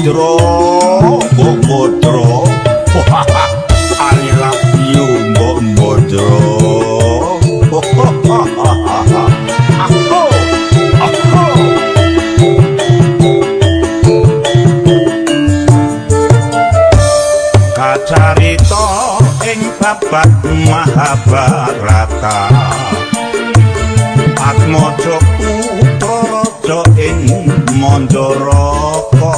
Bodro, Mbok Bodro. I love you, Mbok Bodro. Aho, aho. Kacarita ing babad Mahabharata, Atmaja putra raja ing Mandaraka,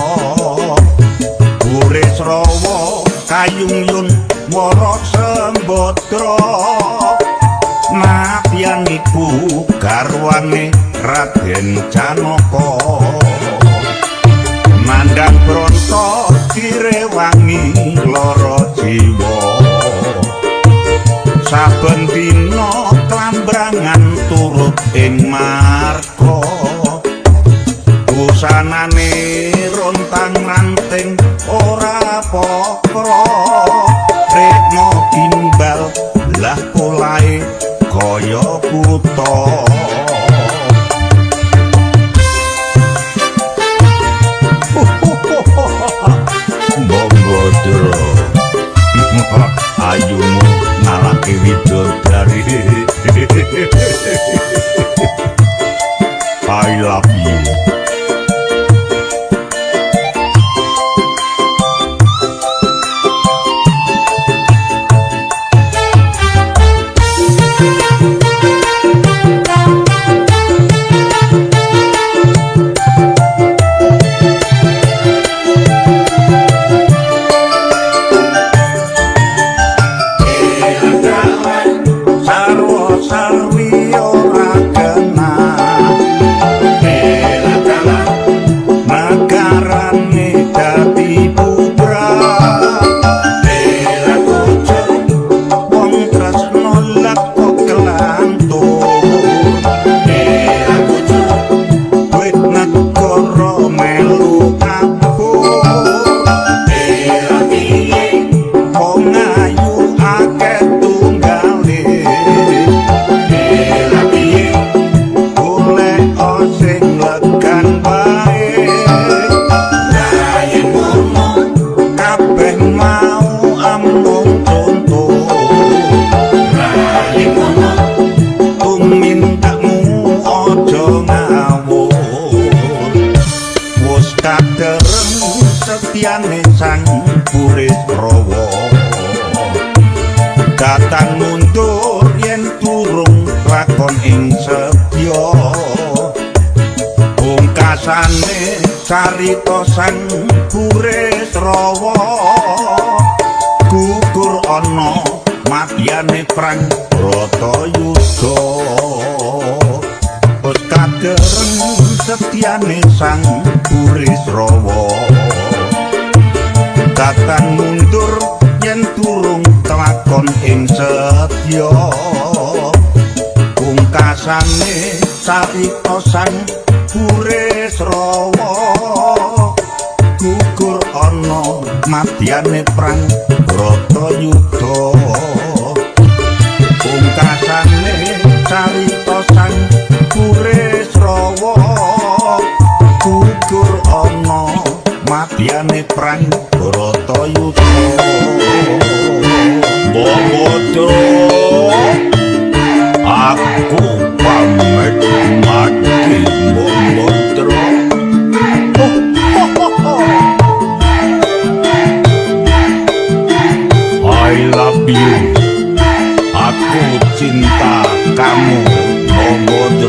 Burisrawa kayungyun wara sembadra, nadyan iku garwane Raden Janaka. Nandhang bronto direwangi lara jiwa, saben dina klambrangan turut ing marga, busanane rontang-ranting ora pokro, retno gimbal lah polahe kaya buta. Mbok Bodro, ayumu ngalahke widodari. I love you. Sarwa sarwi ora kenal, nagarane dadi putra, wong tresno lako kelantur, wit negara melu abur, wong ayu akeh tunggale, golek sing legan bae, kabeh mau amung conto, tumindakmu aja ngawur, wis kadereng setyane Sang Burisrawa, datang mundur yen durung lakon ing setya, pungkasane carita Sang Burisrawa, gugur ana madyane perang Bratayuda, wis kadereng setyane Sang Burisrawa, datang mundur yen durung kelakon ing setya, pungkasane carita Sang Burisrawa, gugur ana madyane perang Bratayuda, pungkasane carita Sang Burisrawa, gugur ana madyane perang Bratayuda. Mbok Bodro, aku pamit mati, Mbok Bodro. I love you, aku cinta kamu, Mbok Bodro.